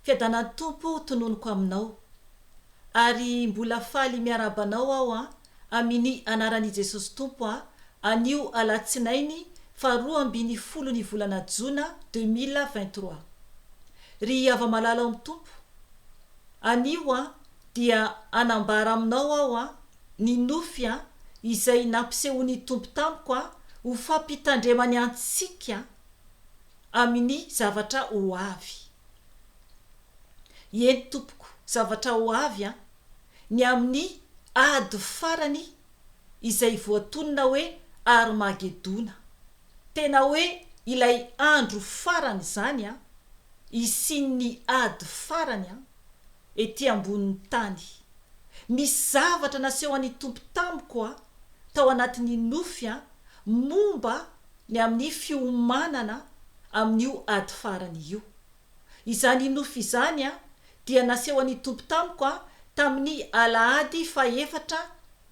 Fiadanan'ny Tompo tononiko aminao. Ary mbola faly miarahaba anao aho an, amini anaran'i Jesosy Tompo an, anio alatsinainy faha 12 ny volana jona 2023. Ry hava-malala ao amin'ny Tompo, anio an dia hanambara aminao aho an ny nofy an izay nampisehoan'ny Tompo tamiko an ho fampitandremany antsika amin'ny zavatra ho avy. Eny tompoko, zavatra ho avy an, ny amin'ny ady farany izay voatonona hoe Armagedona. Tena hoe ilay andro farany izany an, hisian'ny ady farany an, ety ambonin'ny tany. Misy zavatra nasehon'ny Tompo tamiko an, tao anatin'ny nofy an, momba ny amin'ny fiomanana amin'io ady farany io. Izany nofy izany dia nasehon'ny Tompo tamiko tamin'ny alahady fahefatra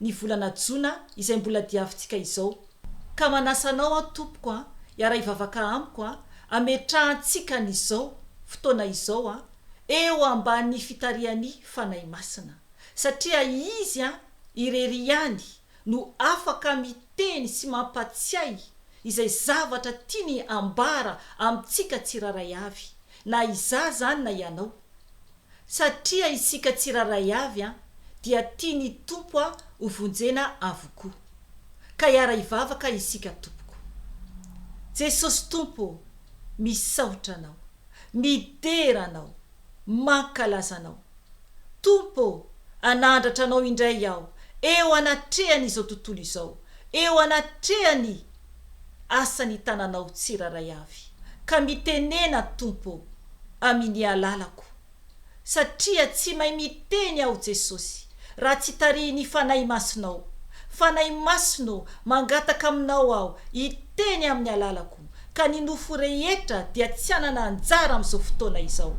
ny volana jona izay mbola diavintsika izao. Ka manasa anao aho tompoko hiara-hivavaka amiko hametrahantsika an'izao fotoana izao eo ambany fitarihan'ny Fanahy Masina. Satria Izy irery ihany no afaka miteny sy mampatsiahy izay zavatra tiany ambara amintsika tsirairay avy, na izaho izany na ianao. Satria isika tsirairay avy dia tian'ny Tompo ho vonjena avokoa. Ka hiara-hivavaka isika tompoko. Jesosy Tompo ô, misaotra Anao, midera Anao, mankalaza Anao. Tompo ô, hanandratra Anao indray aho eo anatrehan' izao tontolo izao, eo anatrehan' asan' ny tananao tsirairay avy. Ka mitenena, Tompo ô, amin' ny alalako, satria tsy mahay miteny aho, Jesosy, raha tsy tarihin' ny Fanahy Masinao. Fanahy Masina ô, mangataka aminao aho hiteny amin' ny alalako, ka ny nofo rehetra dia tsy hanana anjara amin'izao fotoana izao.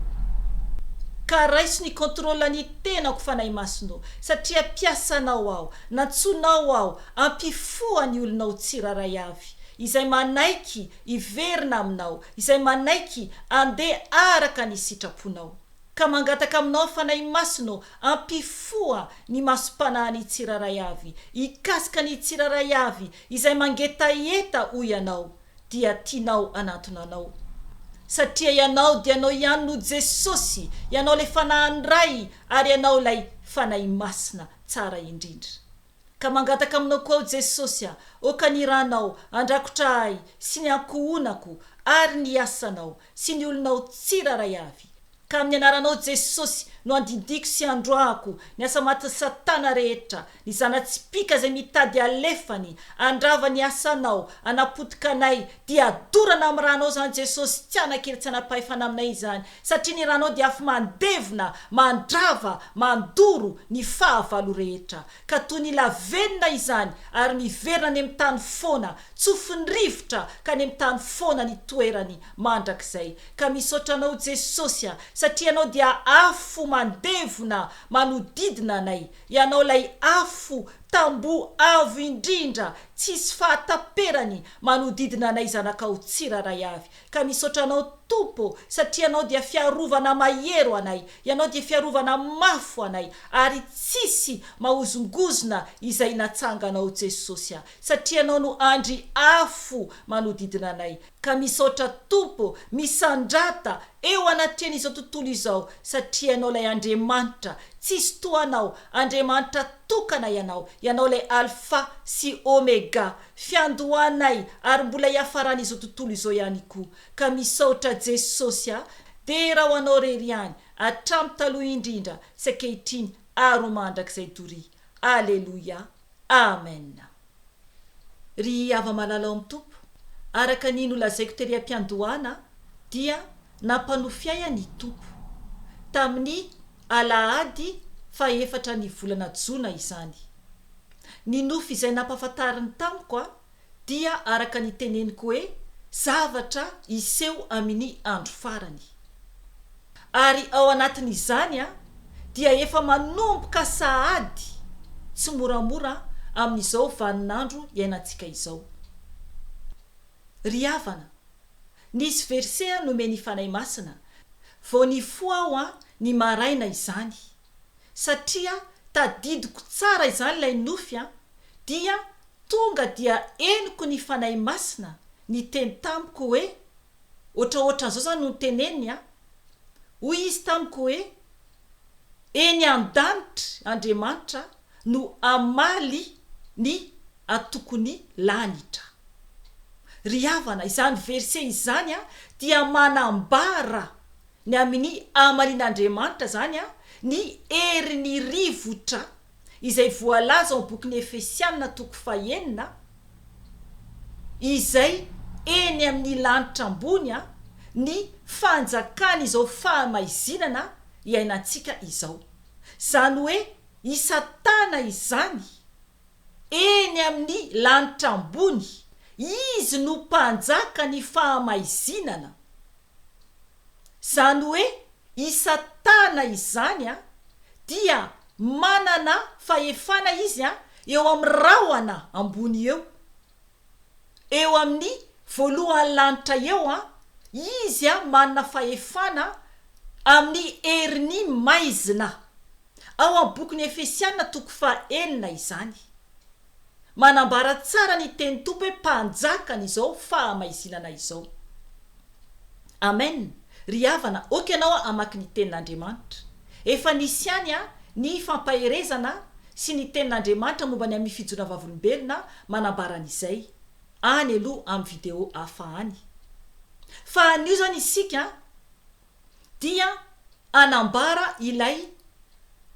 Ka raiso ny contrôle ny tenako Fanahy Masina ô, satria mpiasanao aho, nantsoinao aho hampifoha ny olonao tsirairay avy, izay manaiky hiverina aminao, izay manaiky handeha araka ny sitraponao. Ka mangataka aminao Fanahy Masina ô, ampifoha ny masom-panahin'ny tsirairay avy, hikasika ny tsirairay avy izay mangetaheta hoy Ianao, dia tianao hanantona Anao. Satria Ianao dia Ianao ihany no Jesosy, Ianao ilay Fanahin'ny Ray ary Ianao ilay Fanahy Masina tsara indrindra. Ka mangataka aminao koa aho Jesosy a, oka ny ranao handrakotra ahy sy ny ankohonako ary ny asanao sy ny olonao tsiraray avy. Ka amin'ny anaranao Jesosy no andidiako sy androahako ny asa matin'i satana rehetra, ny zana-tsipìka izay mitady alefany handrava ny asanao, hanapotika anay, dia dorana amin'ny ranao izany Jesosy, tsy hanan-kery tsy hanam-pahefana aminay izany, satria ny ranao dia afo mandevona, mandrava, mandoro ny fahavalo rehetra. Ka toy ny lavenona izany ary miverina any amin'ny tany foana, tsofin'ny rivotra ka any amin'ny tany foana ny toerany mandrakizay. Ka misaotra Anao Jesosy a, satria Ianao dia afo mandevona manodidina anay, Ianao ilay afo tamboho avo indrindra tsisy fahataperany manodidina anay zanakao tsirairay avy. Ka misaotra Anao Tompo satria Ianao dia fiarovana mahery ho anay, Ianao dia fiarovana mafy ho anay ary tsisy mahozongozona izay natsanganao Jesosy a! Satria Ianao no andry afo manodidina anay. Ka misaotra Tompo, misandrata eo anatrehan'izao tontolo izao satria Ianao ilay Andriamanitra tsisy toa Anao, Andriamanitra tokana Ianao, Ianao ilay Alpha sy Omega, fiandohanay ary mbola hiafaran'izao tontolo izao ihany koa. Ka misaotra Jesosy a! Dera ho Anao rery ihany, hatramin'ny taloha indrindra sy ankehitriny ary ho mandrakizay doria. Aleloia. Amen. Ry hava-malala ao amin'ny Tompo, araka ny nolazaiko tery am-piandohana dia nampanofy ahy ny Tompo, tamin'ny alahady fahefatra ny volana jona izany. Ny nofy izay nampahafantariny tamiko dia araka ny teneniko hoe zavatra hiseho amin'ny andro farany. Ary ao anatin'izany dia efa manomboka sahady tsimoramora amin'izao vaninandro iainantsika izao. Ry havana, nisy verset nomen'ny Fanahy Masina. Vao nifoha aho an ny maraina izany, satria tadidiko tsara izany ilay nofy an, dia tonga dia henoko ny Fanahy Masina niteny tamiko hoe, ohatraohatran'izao izany no noteneniny an, hoy izy tamiko hoe, Eny an-danitra Andriamanitra no hamaly ny atokon'ny lanitra. Ry havana, izany verset izany dia manambara ny amin'ny hamalian'Andriamanitra izany ny herin'ny rivotra izay voalaza ao amin'ny bokin'ny Efesiana toko fahenina, izay eny amin'ny lanitra ambony ny fanjakan'izao fahamaizinana iainantsika izao. Izany hoe i Satana izany eny amin'ny lanitra ambony, izy no mpanjaka ny fahamaizinana. Izany hoe i Satana izany dia manana fahefana izy eo amin'ny rahona ambony eo, eo amin'ny voalohan'ny lanitra eo, izy manana fahefana amin'ny herin'ny maizina. Ao amin'ny bokin'ny Efesiana toko faha-enina izany. Manambara tsara ny tenin'ny Tompo hoe mpanjakan'izao fahamaizinana izao. Amen! Ry havana, ok ianao hamaky ny tenin'Andriamanitra. Efa nisy ihany ny fampaherezana sy ny tenin'Andriamanitra momba ny amin'ny fijoroana vavolombelona manambara an'izay, any aloha amin'ny video hafa any. Fa anio izany isika dia hanambara ilay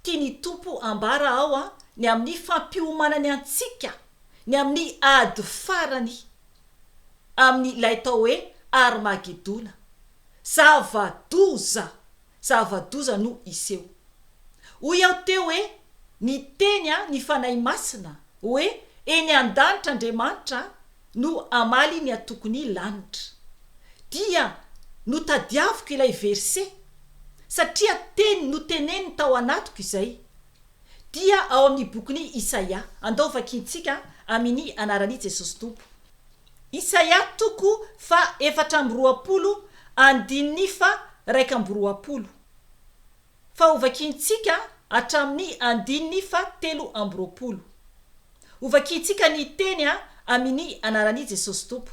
tian'ny Tompo ambara ao ny amin'ny fampiomanany antsika ny amin'ny ady farany amin'ny ilay atao hoe Armagedona. Zava-doza! Zava-doza no hiseho. Hoy aho teo hoe niteny ny Fanahy Masina hoe eny an-danitra Andriamanitra no hamaly ny atokon'ny lanitra. Dia notadiaviko ilay verset satria teny noteneniny tao anatiko izay. Dia ao amin'ny bokin'i Isaia. Andao vakintsika amin'ny anaran'i Jesosy Tompo. Isaia toko faha 24 andininy faha 21. Fa hovakintsika hatramin'ny andininy faha 23. Hovakintsika ny teny amin'ny anaran'i Jesosy Tompo.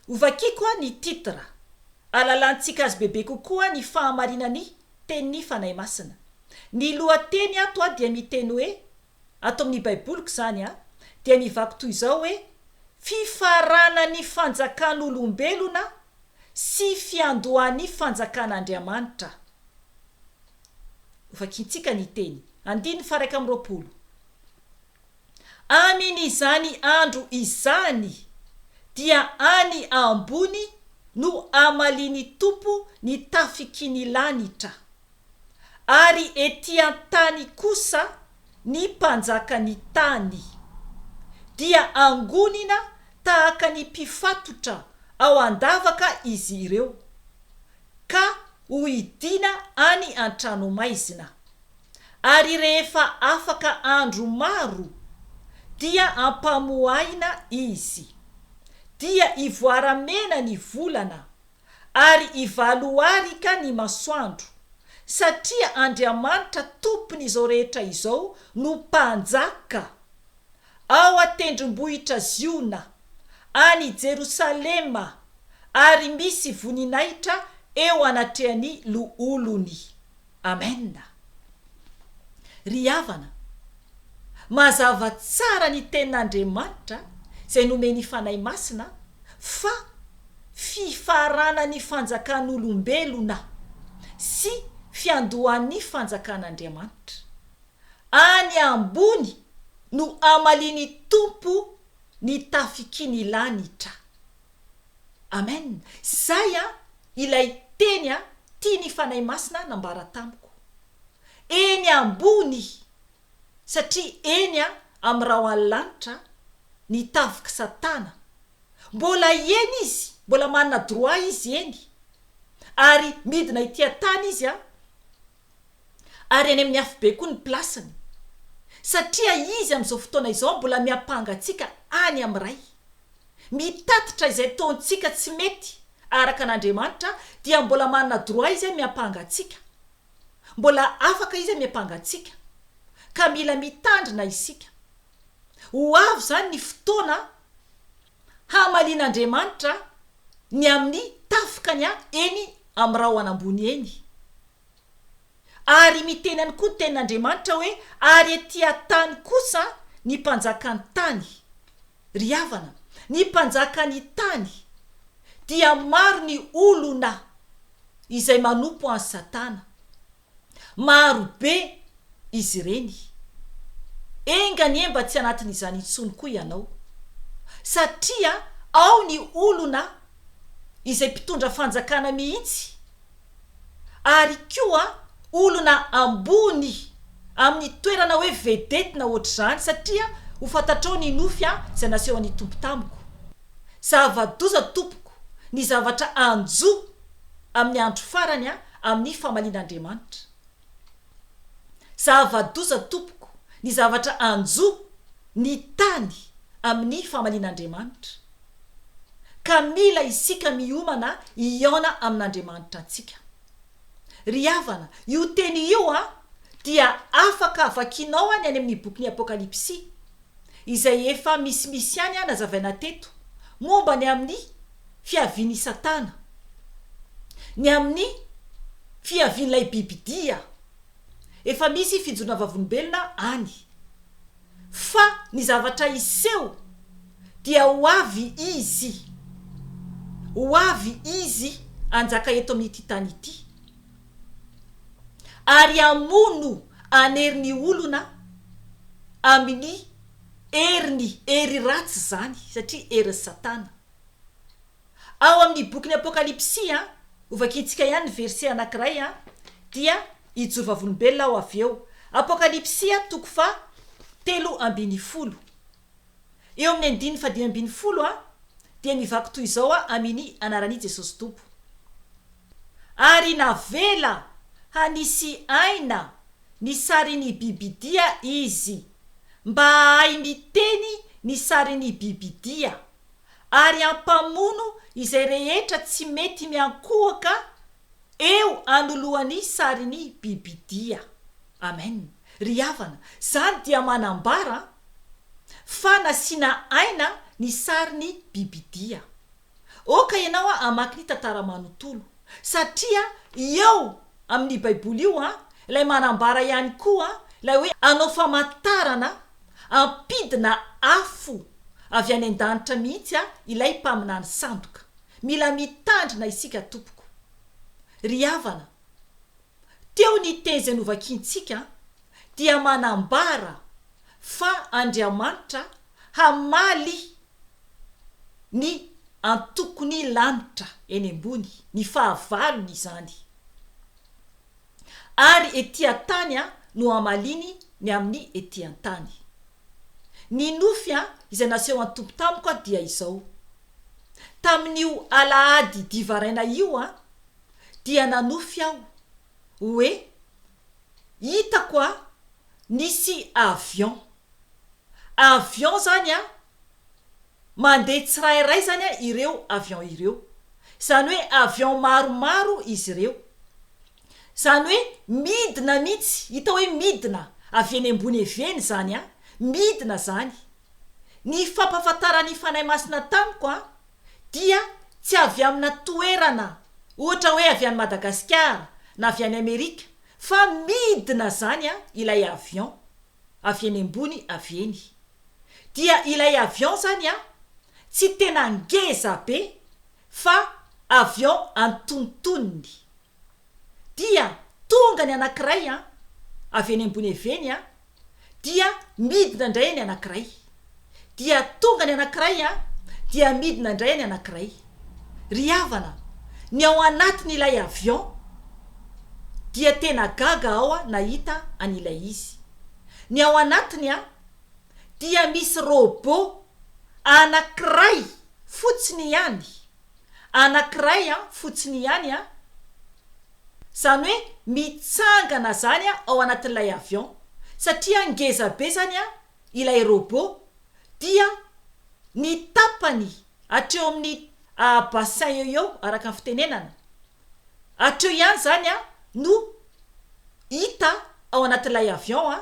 Hovakiko ny titre, ahalalantsika azy bebe kokoa ny fahamarinan'ny tenin'ny Fanahy Masina. Ny lohateny ato dia miteny hoe, ato amin'ny Baiboliko izany, dia mivaky toy izao hoe, Fifaranan'ny fanjakan'olombelona sy fiandohan'ny fanjakan'Andriamanitra. Hovakintsika ny teny. Andininy faha 21. Amin' izany andro izany dia any ambony no hamalian' ny Tompo ny tafiky ny lanitra, ary ety an-tany kosa ny mpanjakan' ny tany, dia angonina tahaka ny mpifatotra ao an-davaka izy ireo, ka hohidiana any an-tranomaizina. Ary rehefa afaka andro maro, dia ampamoahina izy. Dia hivoara-mena ny volana, ary hivaloarika ny masoandro, satria Andriamanitra Tompon'izao rehetra izao no Mpanjaka, ao an-tendrombohitra Ziona, any Jerosalema, ary misy voninahitra eo anatrehan'ny loholony. Amen! Ry havana, mazava tsara ny tenin'Andriamanitra izay nomen'ny Fanahy Masina fa fifaranan'ny fanjakan'olombelona sy fiandohan'ny fanjakan'Andriamanitra. Any ambony no hamalian'ny Tompo ny tafiky ny lanitra. Amen! Zay an ilay teny an tian'i Fanahy Masina nambara tamiko. Eny ambony satria eny an amin'ny rahon'ny lanitra ny tafik'i satana. Mbola eny izy, mbola manana droit izy eny. Ary midina ety an-tany izy an, ary any amin'ny afobe koa ny place-ny. Satria izy amin'izao fotoana izao mbola miampanga antsika any amin'ny Ray. Mitatitra izay ataontsika tsy mety. araka an'Andriamanitra dia mbola manana droit izy miampanga antsika. Mbola afaka izy miampanga antsika. Ka mila mitandrina isika. Ho avy izany ny fotoana hamalian'Andriamanitra ny amin'ny tafikany eny amin'ny rahona ambony eny. Ary miteny ihany koa ny tenin'Andriamanitra hoe, Ary ety an-tany kosa ny mpanjakan'ny tany. Ry havana, ny mpanjakan'ny tany dia maro ny olona izay manompo an'i Satana. Maro be izy ireny. Enga anie mba tsy anatin'izany intsony koa ianao. Satria ao ny olona izay mpitondra fanjakana mihitsy ary koa olona ambony amin'ny toerana hoe vedette na ohatr'izany satria ho fantatrao ny nofy izay nasehon'ny Tompo tamiko. Zava-doza tompoko ny zavatra hanjo amin'ny andro farany amin'ny famalian'Andriamanitra. Zava-doza tompoko ny zavatra hanjo ny tany amin'ny famalian'Andriamanitra. Ka mila isika miomana hihaona amin'Andriamanitra antsika. Ry havana, io teny io an, dia afaka vakinao any any amin'ny bokin'ny Apokalypsy, izay efa misimisy ihany nazavaina teto, momba ny amin'ny fiavian'i Satana, ny amin'ny fiavian'ilay bibidia. Efa misy fijoroana vavolombelona any. Fa ny zavatra hiseho dia ho avy Izy, ho avy Izy hanjaka eto amin'ity tany ity, ary hamono hanery ny olona amin'ny heriny, hery ratsy izany, satria herin'i Satana. Ao amin'ny bokin'ny Apokalypsy, hovakintsika ihany ny verset anankiray, dia hijoro vavolombelona aho avy eo. Apokalypsy toko faha 13. Eo amin'ny andininy faha 15 dia mivaky toy izao amini anaran'i Jesosy Tompo. Ary navela hanisy aina ny sarin'ny bibidia izy, mba hahay miteny ny sarin'ny bibidia. ary hampamono izay rehetra tsy mety miankohoka eo anoloan'ny sarin'ny bibidia. Amen. Ry havana, zany dia manambara fa nasiana aina ny sarin'ny bibidia. Oka ianao hamaky ny tantara manontolo. Satria eo amin'ny baiboly io ilay manambara ihany koa ilay hoe hanao famantarana hampidina afo avy any an-danitra mihitsy ilay mpaminany sandoka. Mila mitandrina isika tompoko. Ry havana, teo ny teny izay novakiantsika dia manambara fa Andriamanitra hamaly ny antokon'ny lanitra eny ambony, ny fahavalony izany. Ary ety an-tany no hamaliany ny amin'ny ety an-tany. Ny nofy izay nasehon'ny Tompo tamiko dia izao, Tamin'io alahady divaraina io dia nanofy aho hoe hitako nisy avion. Avion izany Mandeha tsirairay izany ireo avion ireo. Izany hoe avion maromaro izy ireo. Izany hoe midina mihitsy, hita hoe midina avy eny ambony avy eny izany an, midina izany. Ny fampahafantaran'ny Fanahy Masina tamiko an, dia tsy avy amina toerana, ohatra hoe avy any Madagasikara na avy any Amerika, fa midina izany an ilay avion, avy eny ambony avy eny. Dia ilay avion zany an, tsy tena ngeza be fa avion antonontonony. Dia tonga ny anankiray an, avy eny ambony avy eny an, dia midina indray ny anankiray. Dia tonga ny anankiray an, dia midina indray ny anankiray. Ry havana, ny ao anatin'ilay avion dia tena gaga aho nahita an'ilay izy. Ny ao anatiny an, dia misy robot anakiray fotsiny ihany, anakiray an fotsiny ihany an, zany hoe mitsangana zany an ao anatin'ilay avion, satria ngeza be zany an ilay robot, dia ny tapany hatreo amin'ny. bassin eo eo araka ny fitenenana. Hatreo ihany izany no hita ao anatin'ilay avion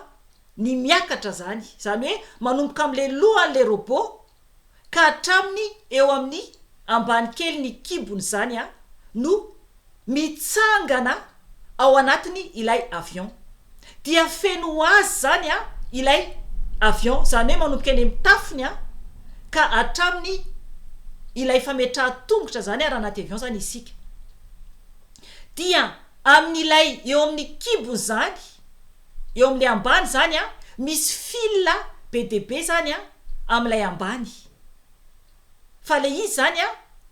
ny miakatra izany. Izany hoe manomboka amin'ilay lohan'ilay robot ka hatramin'ny eo amin'ny ambany kely ny kibony izany no mitsangana ao anatiny ilay avion. Dia feno ho azy izany ilay avion, izany hoe manomboka eny amin'ny tafony ka hatramin'ny ilay fametrahan-tongotra izany raha anaty avion izany isika. Dia amin'ilay eo amin'ny kibony izany, eo amin'ilay ambany izany misy fil be dia be izany amin'ilay ambany. Fa ilay izy izany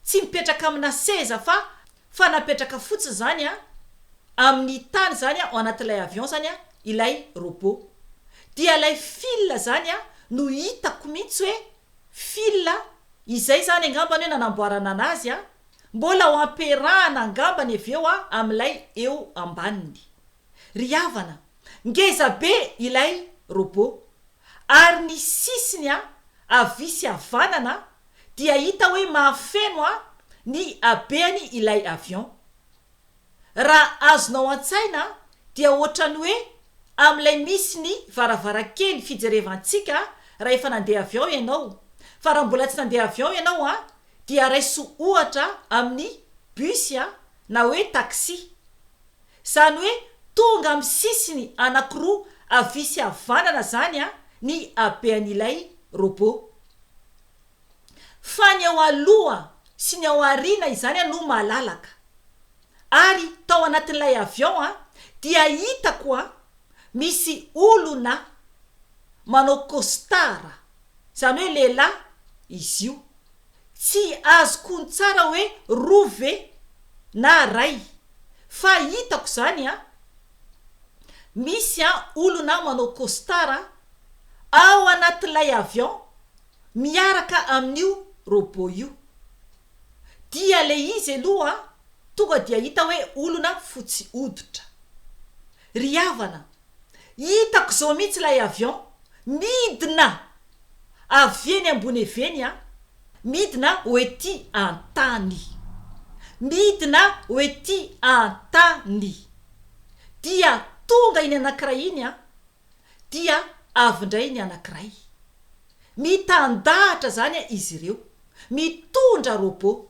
tsy mipetraka amina seza fa fa napetraka fotsiny izany amin'ny tany izany ao anatin'ilay avion izany ilay robot. Dia ilay fil izany no hitako mihitsy hoe fil izay izany angambany hoe nanamboarana anazy mbola ho ampiarahana angambany avy eo amin'ilay eo ambaniny. Ry havana, ngeza be ilay robot ary ny sisiny havia sy havanana dia hita hoe mahafeno ny habehany ilay avion. Raha azonao an-tsaina dia ohatran'ny hoe amin'ilay misy ny varavarankely fijerevantsika raha efa nandeha avion ianao, fa raha mbola tsy nandeha avion ianao dia raiso ohatra amin'ny bus na hoe taxi. Izany hoe tonga amin'ny sisiny anankiroa havia sy havanana izany ny habean'ilay robot. Fa ny ao aloha sy ny ao aoriana izany no malalaka. Ary tao anatin'ilay avion dia hitako misy olona manao costard, izany hoe lehilahy izy io. Tsy azoko ny tsara hoe roa ve na ray fa hitako zany an, misy an olona manao costard ao anatin'ilay avion miaraka amin'io robot io. Dia le izy aloha tonga dia hita hoe olona fotsy hoditra. Ry havana, hitako zao mihitsy ilay avion midina avy eny ambony avy eny an, midina ho ety an-tany. Midina ho ety an-tany. Dia tonga iny anankiray iny an, dia avy indray ny anankiray. Mitandahatra izany izy ireo, mitondra robot.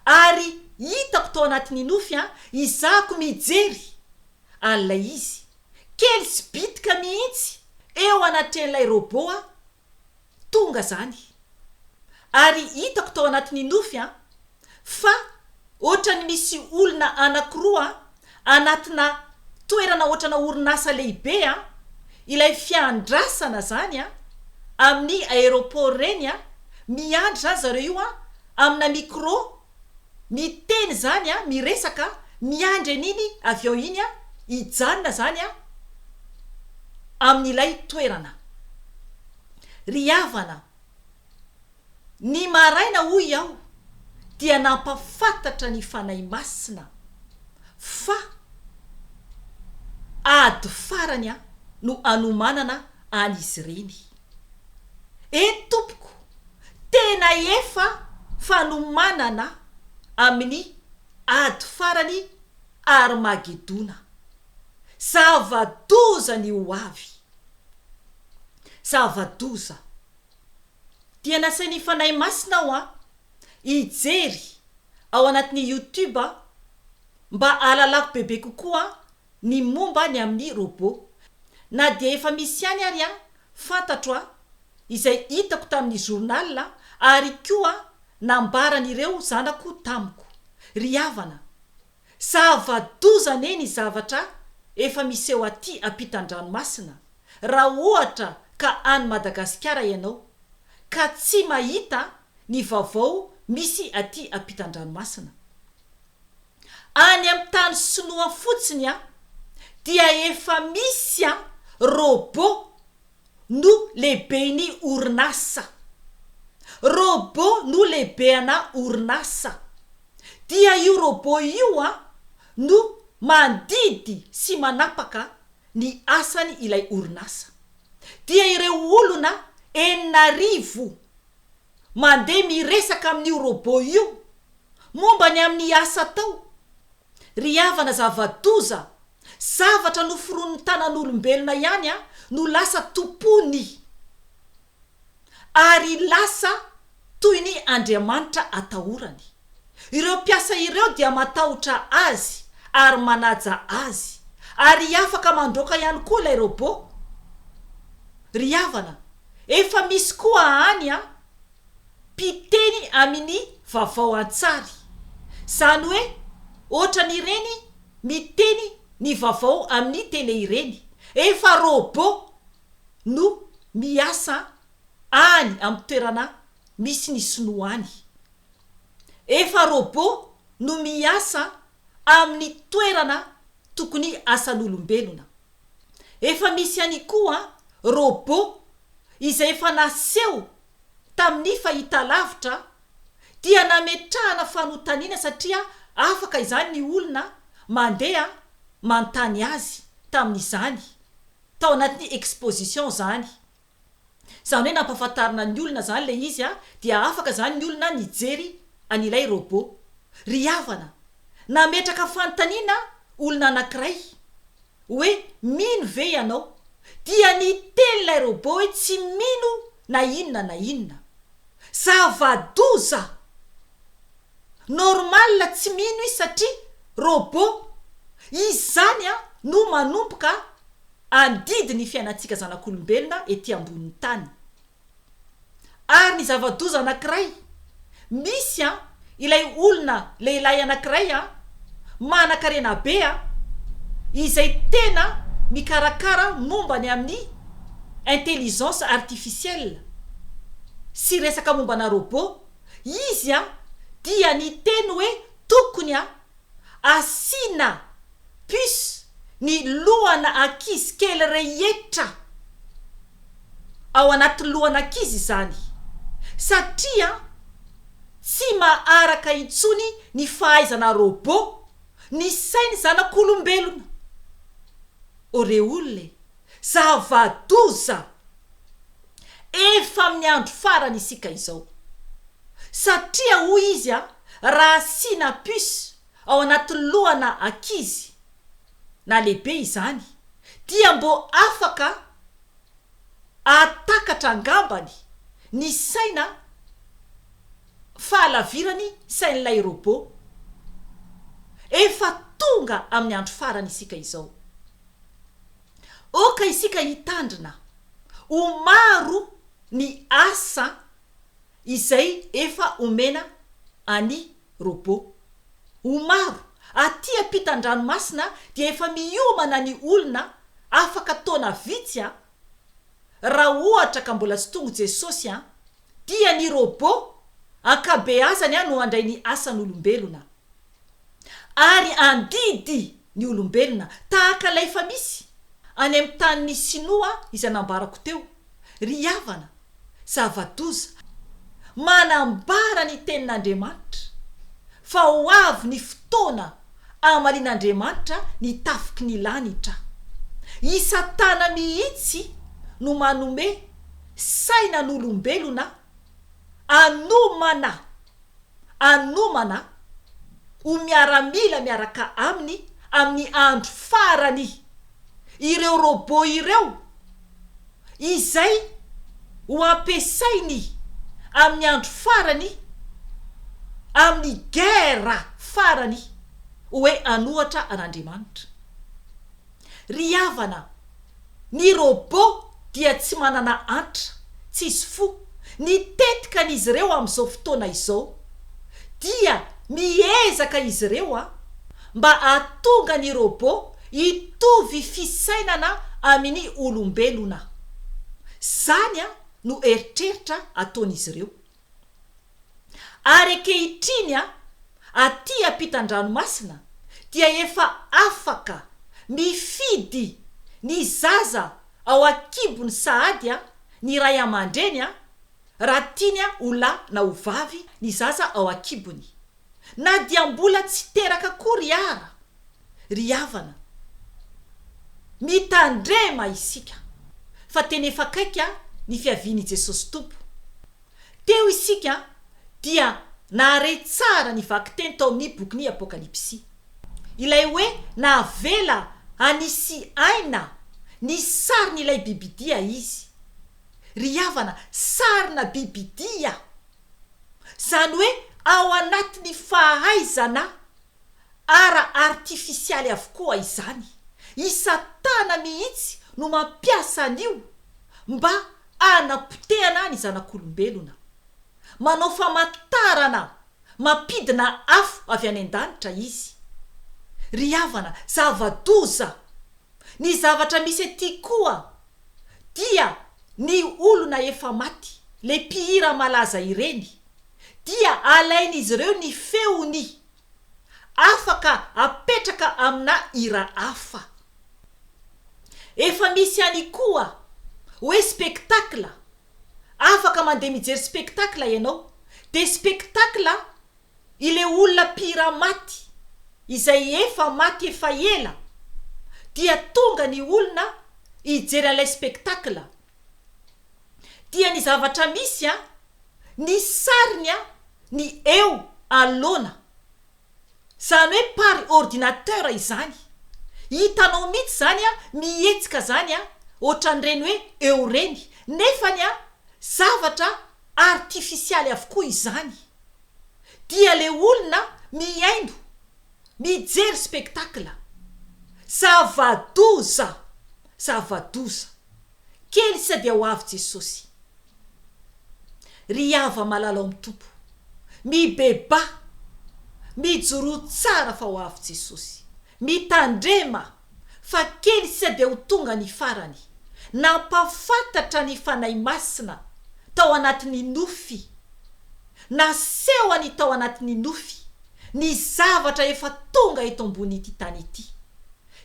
Ary hitako tao anatin'ny nofy an, izahako mijery an'ilay izy, kely sy bitika mihitsy eo anatrehan'ilay robot aho, tonga izany. Ary hitako tao anatin'ny nofy an, fa ohatran'ny misy olona anakiroa anatina toerana ohatrana orinasa lehibe an, ilay fiandrasana zany an, amin'ny aéroport reny an, miandry zany zareo io an, amina micro, miteny zany an, miresaka, miandry an'iny avion iny an, hijanona zany an, amin'ilay toerana. Ry havana. Ny maraina hoy aho dia nampafantatra ny Fanahy Masina fa ady farany no anomanana an'izy ireny. Eny tompoko, tena efa fanomanana amin'ny ady farany Armagedona. Zava-doza ny ho avy. Zava-doza. Dia nasain'ny Fanahy Masina aho an, hijery ao anatin'ny YouTube mba hahalalako bebe kokoa ny momba ny amin'ny robot. Na dia efa misy ihany ary an, fantatro an, izay hitako tamin'ny journal ary koa nambaran'ireo zanako tamiko. Ry havana, zava-doza anie ny zavatra efa miseho aty ampitan-dranomasina Raha ohatra ka any Madagasikara ianao ka tsy mahita ny vaovao misy aty ampitan-dranomasina. Any amin'ny tany sinoa fotsiny an, dia efa misy an robot no lehiben'ny orinasa. Robot no lehibeana orinasa. Dia io robot io an no mandidy sy manapaka ny asany ilay orinasa. Dia ireo olona 6000 mandeha miresaka amin'io robot io. Momba ny amin'ny asa atao, ry havana zava-doza, zavatra noforonin'ny tanan'olombelona ihany no lasa tompony ary lasa toy ny andriamanitra atahorany. Ireo mpiasa ireo dia matahotra azy ary manaja azy, ary afaka mandroaka ihany koa ilay robot. Ry havana, efa misy koa any an! Mpiteny amin'ny vavao an-tsary. Izany hoe ohatran'ireny miteny ny vavao amin'ny tele ireny. Efa robot no miasa any amin'ny toerana misy ny sinoa any. Efa robot no miasa amin'ny toerana tokony asan'olombelona. Efa misy ihany koa robot izay efa naseho tamin'ny fahitalavitra dia nametrahana fanontaniana satria afaka izany ny olona mandeha manontany azy tamin'izany tao anatin'ny exposition izany. Izany hoe nampahafantarina ny olona izany ilay izy dia afaka izany ny olona nijery an'ilay robot. Ry havana, nametraka fanontaniana olona anankiray hoe mino ve ianao? Dia niteny ilay robot hoe tsy mino na inona na inona. Zava-doza! Normal tsy mino izy satria robot. Izy izany no manomboka Andidy ny fiainantsika zanak'olombelona ety ambonin'ny tany. Ary ny zava-doza anankiray, misy an, ilay olona lehilahy anankiray an, manankarena be an, izay tena mikarakara momba ny amin'ny intelligence artificielle sy resaka mombana robot, izy an dia niteny hoe tokony an, asiana puce ny lohana ankizy kely rehetra ao anaty lohan'ankizy izany satria tsy maharaka intsony ny fahaizana robot ny sainy zanak'olombelona. O re olona e! Zava-doza! Efa amin'ny andro farany isika izao. Satria hoy izy a, raha asiana puce ao anaty lohana ankizy na lehibe izany dia mbô afaka ahatakatra angambany ny saina fahalavirany sain'ilay robot. Efa tonga amin'ny andro farany isika izao. Oka isika hitandrina ho maro ny asa izay efa omena an'i robot. Ho maro. Aty ampitan-dranomasina dia efa miomana ny olona afaka taona vitsy an, raha ohatra ka mbola tsy tonga Jesosy an, dia ny robot ankabeazany an no handray ny asan'olombelona. Ary andidy ny olombelona tahaka ilay efa misy any amin'ny tanin'ny sinoa izay nambarako teo. Ry havana, zava-doza. Manambara ny tenin'Andriamanitra fa ho avy ny fotoana hamalian'Andriamanitra ny tafiky ny lanitra. I Satana mihitsy no manome saina an'olombelona hanomana hanomana ho miaramila miaraka aminy amin'ny andro farany ireo robot ireo izay ho ampiasainy amin'ny andro farany amin'ny guerre farany hoe hanohatra an'Andriamanitra. Ry havana, ny robot dia tsy manana antra, tsisy fo. Ny tetikan'izy ireo amin'izao fotoana izao dia miezaka izy ireo mba hahatonga ny robot hitovy fisainana amin'ny olombelona. Zany no eritreritra ataon'izy ireo. Ary ankehitriny aty ampitan-dranomasina dia efa afaka mifidy ny zaza ao an-kibony sahady ny ray aman-dreny raha tiany ho lahy na ho vavy ny zaza ao an-kibony. Na dia mbola tsy teraka akory ara, ry havana, mitandrema isika fa tena efa akaiky ny fiavian'i Jesosy Tompo. Teo isika dia. Nahare tsara ny vakiteny tao amin'ny bokin'ny Apokalypsy. Ilay hoe navela hanisy aina ny sarin'ilay bibidia izy. Ry havana, sarina bibidia! Izany hoe ao anatin'ny fahaizana ara-artifisialy avokoa izany. I Satana mihitsy no mampiasa an'io mba hanapotehana ny zanak'olombelona. Manao famantarana mampidina afo avy any an-danitra izy. Ry havana, zava-doza! Ny zavatra misy aty koa dia ny olona efa maty, le mpihira malaza ireny, dia alain'izy ireo ny feony, afaka apetraka amina hira hafa. Efa misy ihany koa hoe spectacle, afaka mandeha mijery spectacle ianao, dia spectacle Ilay olona mpihira maty izay efa maty efa ela dia tonga ny olona hijery an'ilay spectacle dia ny zavatra misy an, ny sariny an, ny eo anoloana, izany hoe par ordinateur izany, hitanao mihitsy izany an, mihetsika izany an, ohatran'ireny hoe eo ireny, nefany an, zavatra artifisialy avokoa izany dia le olona mihaino mijery spectacle zava-doza zava-doza kely sisa dia ho avy Jesosy ry hava malala ao amin'ny Tompo mibebaha mijoroa tsara fa ho avy Jesosy Mitandrema fa kely sisa dia ho tonga ny farany. Nampahafantatra ny Fanahy Masina tao anatin'ny nofy, nasehony tao anatin'ny nofy ny zavatra efa tonga eto ambonin'ity tany ity.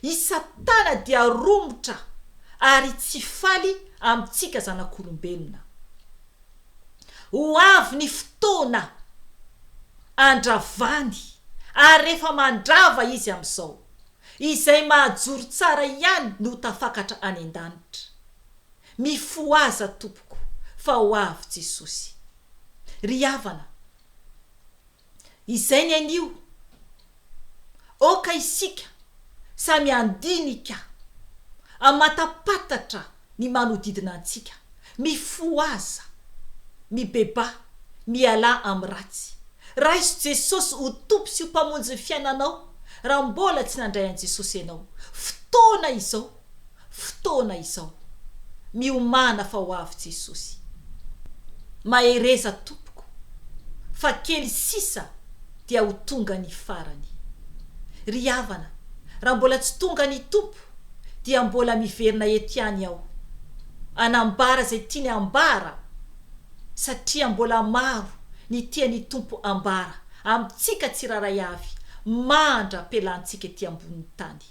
I Satana dia romotra ary tsy faly amintsika zanak'olombelona. Ho avy ny fotoana handravany ary rehefa mandrava izy amin'izao, izay mahajoro tsara ihany no ho tafakatra any an-danitra. Mifohaza tompoko fa ho avy Jesosy. Ry havana, izay ny anio, aoka isika samy handinika hamatapatatra ny manodidina antsika, mifohaza, mibebaha, mialà amin'ny ratsy. Raiso Jesosy ho Tompo sy ho Mpamonjy ny fiainanao raha mbola tsy nandray an'i Jesosy ianao. Fotoana izao, fotoana izao. Miomàna fa ho avy Jesosy. Mahereza tompoko fa kely sisa dia ho tonga ny farany. Ry havana, raha mbola tsy tonga ny Tompo dia mbola miverina eto ihany aho hanambara izay tiany hambara satria mbola maro ny tian'ny Tompo hambara amintsika tsirairay avy mandra-pelantsika ety ambonin'ny tany.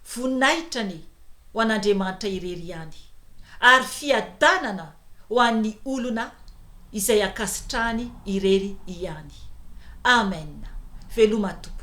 Voninahitra anie ho an'Andriamanitra irery ihany ary fiadanana ho an'ny olona izay ankasitrahany irery ihany. Amen. Veloma tompoko.